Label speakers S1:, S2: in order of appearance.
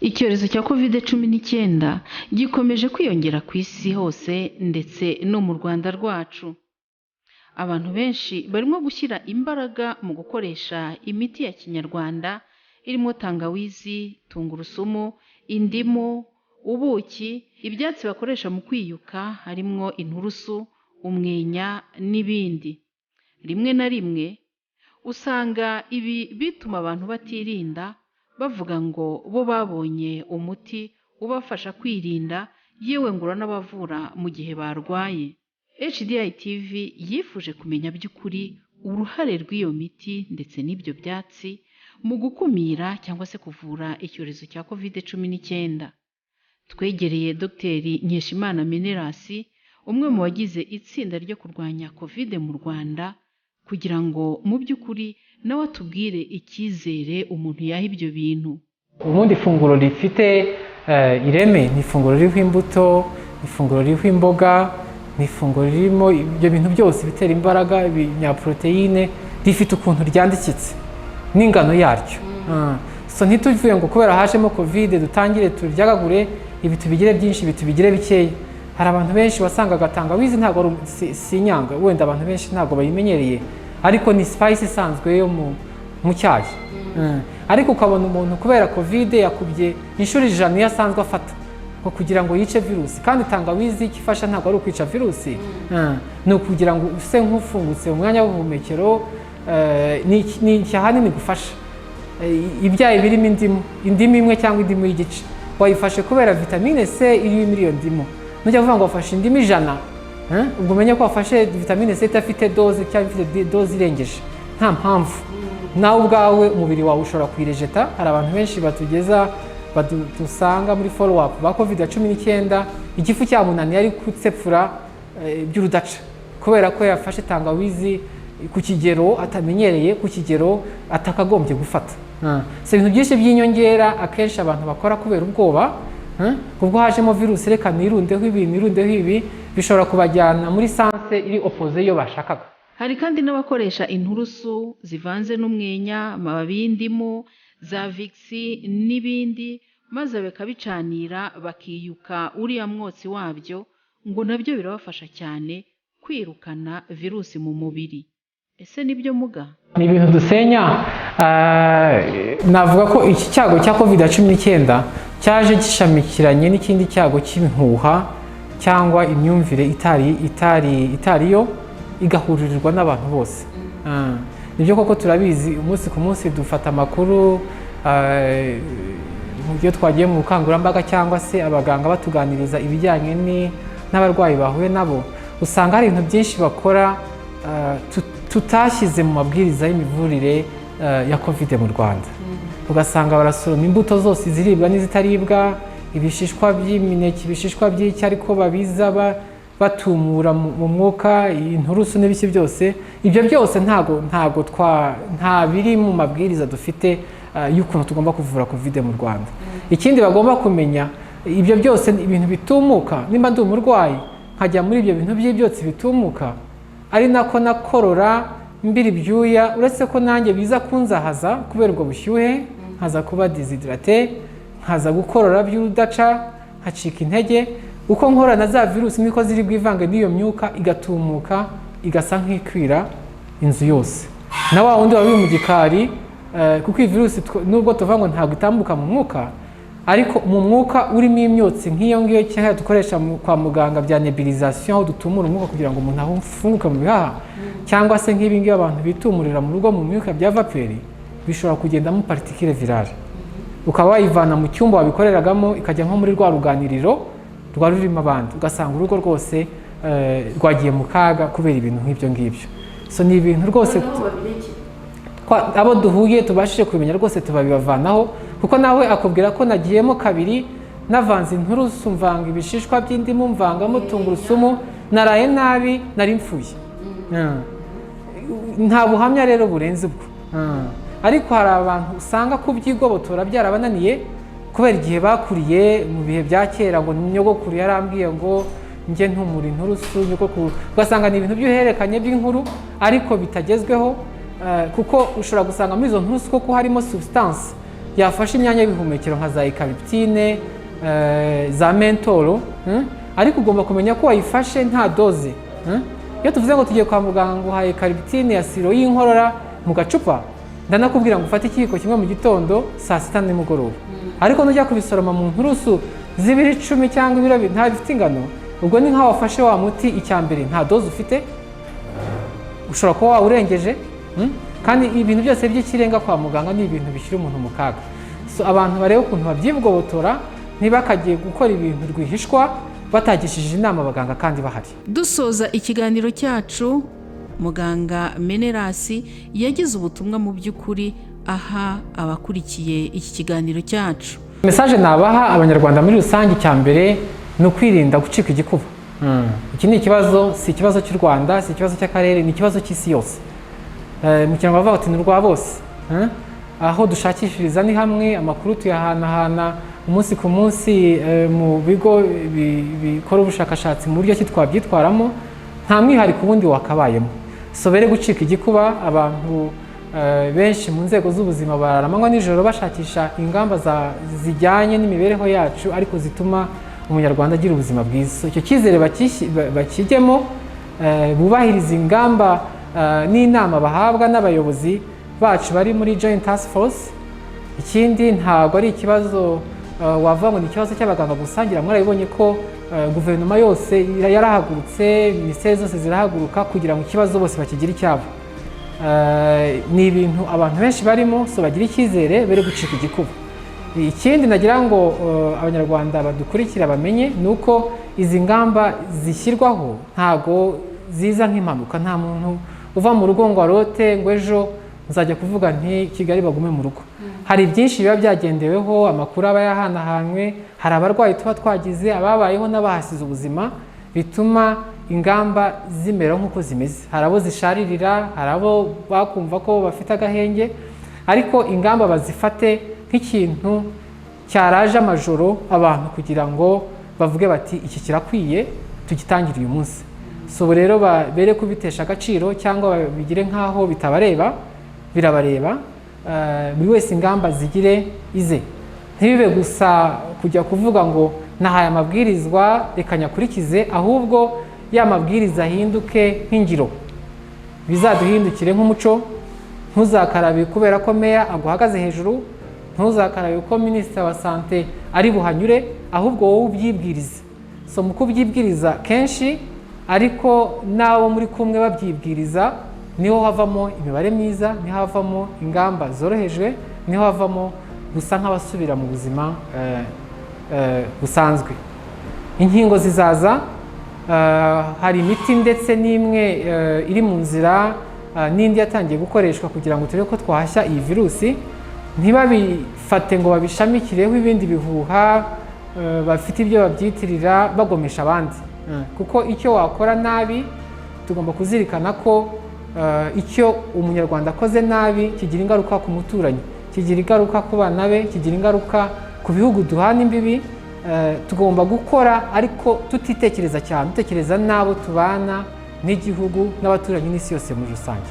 S1: Icyorezo cya Covid-19 gikomeje kwiyongera ku isi hose ndetse no mu Rwanda rwacu. Abantu benshi barimo gushyira imbaraga mu gukoresha imiti ya kinyarwanda irimo tangawizi, tungurusumu, indimu, ubuki, ibyatsi bakoresha mu kwiyuka harimo inturusu, umwenya n'ibindi. Rimwe na rimwe usanga ibi bituma abantu batirinda, bavuga ngo bo babonye umuti ubafasha kwirinda, yewe ngo uranabavura mu gihe barwaye. HDI TV yifuje kumenya by'ukuri uruhare rw'iyo miti ndetse n'ibyo byatsi mu gukumira cyangwa se kuvura icyorezo cya Covid-19. Twegereye Dr Nkeshimana Menerasi, umwe mu bagize itsinda ryo kurwanya Covid mu Rwanda, kugira ngo mu by'ukuri nawe atubwire icyizere umuntu yaha ibyo bintu.
S2: Ubundi ifunguro rifite ireme ni ifunguro ririho imbuto, ni ifunguro ririho imboga, ni ifunguro ririmo ibyo bintu byose bitera imbaraga, ibinyaporoteyine, rifite ukuntu ryandikitse n'ingano yaryo. So ntituvuye ngo kubera hajemo Covid dutangire turyagagure, ibi tubigire byinshi, ibi tubigire bikeya. Hari abantu benshi wasangaga tangawizi ntabwo si inyanga, wenda abantu benshi ntabwo bayimenyereye, ariko ni spice isanzwe yo mu cyayi. Ariko ukabona umuntu kubera Covid yakubye inshuro 100 iyo asanzwe afata ngo kugira ngo yice virusi. Kandi tangawizi icyo ifasha ntabwo ari ukwica virusi, ni ukugira ngo use nk'ufungutse mu mwanya w'ubuhumekero, ni iki ahanini gufasha. Ibyayi birimo indimu, indimu imwe cyangwa indimu y'igice, wayifashe kubera vitamine C iri muri iyo ndimu. Nujya kuvuga ngo wafashe indimu 100, ubwo umenye ko wafashe vitamine C idafite dose cyangwa ifite dose irengeje nta mpamvu. Nawe ubwawe umubiri wawe ushobora kuyirejeta. Hari abantu benshi batugeza, dusanga muri follow up ba Covid 19, igifu cyamunaniye, ari gutsepfura by'urudaca kubera ko yafashe tangawizi ku kigero atamenyereye, ku kigero atakagombye gufata. Si ibintu byinshi by'inyongera akenshi abantu bakora kubera ubwoba, ubwo hajemo virusi, reka nirundeho ibi, nirundeho ibi, bishobora kubajyana muri sens iri opposé iyo bashakaga.
S1: Hari kandi n'abakoresha inturusu zivanze n'umwenya, amababi y'indimu, za Vicks n'ibindi, maze bakabicanira bakiyuka uriya mwotsi wabyo, ngo nabyo birabafasha cyane kwirukana virusi mu mubiri. Ese nibyo muga?
S2: Ni ibintu dusenya. Navuga ko iki cyago cya Covid 19 cyaje gishamikiranye n'ikindi cyago cy'impuha cyangwa imyumvire itari yo, igahurirwa n'abantu bose. Nibyo koko turabizi, umunsi ku munsi dufata amakuru, mu byo twagiye mu bukangurambaga cyangwa se abaganga batuganiriza ibijyanye n'abarwayi bahuye nabo, usanga hari ibintu byinshi bakora tutashyize mu mabwiriza y'imivurire ya Covid mu Rwanda. Ugasanga barasoroma imbuto zose ziribwa n'izitaribwa, ibishishwa by'imineke, ibishishwa by'icyo, ariko babiza batumura mu mwuka, inturusu n'ibiki byose. Ibyo byose ntago twa nta biri mu mabwiriza dufite y'ukuntu tugomba kuvura Covid mu Rwanda. Ikindi bagomba kumenya, ibyo byose ni ibintu bitumuka. Nimba ndi umurwayi nkajya muri ibyo bintu by'ibyotsi bitumuka, ari nako nakorora mbira ibyuya, uretse ko nanjye biza kunzahaza kubera ubwo bushyuhe, nkaza kuba déshydraté, nkaza gukorora by'urudaca, nkacika intege. Uko nkora na za virusi niko ziri bwivange n'iyo myuka, igatumuka, igasa nk'ikwira inzu yose, na wa wundi wari uri mu gikari, kuko iyi virusi nubwo tuvuga ngo ntabwo itambuka mu mwuka, ariko mu mwuka urimo imyotsi nk'iyo ngiyo cyangwa dukoresha kwa muganga bya nébulisation, aho dutumura umwuka kugira ngo umuntu afunguke mu bihaha, cyangwa se nk'ibi ngibi abantu bitumurira mu rugo mu myuka bya vapeur, bishobora kugendamo particule virale, ukaba wayivana mu cyumba wabikoreragamo ikajya nko muri rwa ruganiriro rwari rurimo abandi, ugasanga urugo rwose rwagiye mu kaga kubera ibintu nk'ibyo ngibyo. So ni ibintu rwose abo duhuye tubashije kubimenya rwose tubabibavanaho, kuko nawe akubwira ko nagiyemo kabiri, navanze inturusu, mvanga ibishishwa by'indimu, mvangamo tungurusumu, naraye nabi, nari mfuye. Nta buhamya rero burenze ubwo. Ariko hari abantu usanga kubyigobotora byarabananiye kubera igihe bakuriye mu bihe bya kera, ngo nyogokuru yarambwiye ngo njye ntumura inturusu, nyogokuru, ugasanga ni ibintu by'uruhererekanye by'inkuru ariko bitagezweho, kuko ushobora gusanga muri izo nturusu koko harimo substance. yafashe imyanya y'ibihumekero nka za eucalyptine, za mentoro, ariko ugomba kumenya ko wayifashe nta doze. Iyo tuvuze ngo tugiye kwa muganga ngo uhaye eucalyptine ya siro y'inkorora mu gacupa, ndanakubwira ngo ufate ikiyiko kimwe mu gitondo, saa sita nimugoroba. Ariko nujya kubisoroma mu nturusu z'ibiro 10 cyangwa ibiro nta bifite ingano, ubwo ni nkaho wafashe wa muti. Icya mbere, nta doze ufite, ushobora kuba wawurengeje. Kandi ibintu byose by'ikirenga kwa muganga ni ibintu bishyira umuntu mu kaga. So abantu barebe ukuntu babyigobotora, ntibakagiye gukora ibintu rwihishwa batagishije inama abaganga kandi bahari.
S1: Dusoza ikiganiro cyacu, muganga Menerasi yagize ubutumwa mu by'ukuri aha abakurikiye iki kiganiro cyacu.
S2: Message nabaha Abanyarwanda muri rusange, icya mbere ni ukwirinda gucika igikuba. Iki ni ikibazo, si ikibazo cy'u Rwanda, si ikibazo cy'akarere, ni ikibazo cy'isi yose. Mu Kinyarwanda bavuga bati ni urwa bose. Aho dushakishiriza ni hamwe, amakuru tuyahanahana umunsi ku munsi mu bigo bikora ubushakashatsi mu buryo ki twabyitwaramo. Nta mwihariko ubundi wakabayemo. So bere gucika igikuba. Abantu benshi mu nzego z'ubuzima barara amanywa nijoro bashakisha ingamba zijyanye n'imibereho yacu, ariko zituma Umunyarwanda agira ubuzima bwiza. So, icyo cyizere bakijyemo, bubahirize ingamba n'inama bahabwa n'abayobozi bacu bari muri Joint Task Force. Ikindi, ntabwo ari ikibazo wavuga ngo ni ikibazo cy'abaganga gusa. Ngira mwarabibonye ko guverinoma yose yarahagurutse, minisiteri zose zirahaguruka kugira ngo ikibazo bose bakigire icyabo. Ni ibintu abantu benshi barimo, so bagira icyizere, bere gucika igikuba. Ikindi nagira ngo Abanyarwanda badukurikira bamenye ni uko izi ngamba zishyirwaho ntago ziza nk'impanuka. Nta muntu uva mu rugo ngo arote ngo ejo nzajya kuvuga nti Kigali bagume mu rugo. Hari byinshi biba byagendeweho, amakuru aba yahanahanwe, hari abarwayi tuba twagize, ababayeho n'abahasize ubuzima, bituma ingamba zimera nk'uko zimeze. Hari abo zisharirira, hari abo bakumva ko bafite agahenge, ariko ingamba bazifate nk'ikintu cyaraje amajoro abantu kugira ngo bavuge bati iki kirakwiye, tugitangire uyu munsi. So ubu rero bere kubitesha agaciro cyangwa babigire nk'aho bitabareba. Birabareba. Buri wese ingamba zigire ize, ntibibe gusa kujya kuvuga ngo nahaye amabwirizwa, reka nyakurikize, ahubwo ya mabwiriza ahinduke nk'ingiro, bizaduhindukire nk'umuco. Ntuzakarabe kubera ko meya aguhagaze hejuru, ntuzakarabe ko minisitiri wa santé ari buhanyure, ahubwo wowe ubyibwirize. So mu kubyibwiriza kenshi, ariko n'abo muri kumwe babyibwiriza, niho havamo imibare myiza, niho havamo ingamba zorohejwe, niho havamo gusa nk'abasubira mu buzima busanzwe. Inkingo zizaza, hari imiti ndetse n'imwe iri mu nzira, n'indi yatangiye gukoreshwa kugira ngo turebe ko twahashya iyi virusi. Ntibabifate ngo babishamikireho ibindi bihuha, bafite ibyo babyitirira bagomesha abandi, kuko icyo wakora nabi, tugomba kuzirikana ko icyo Umunyarwanda akoze nabi kigira ingaruka ku muturanyi, kigira ingaruka ku bana be, kigira ingaruka ku bihugu duhana imbibi. Tugomba gukora ariko tutitekereza cyane, dutekereza n'abo tubana, n'igihugu n'abaturanyi n'isi yose muri rusange.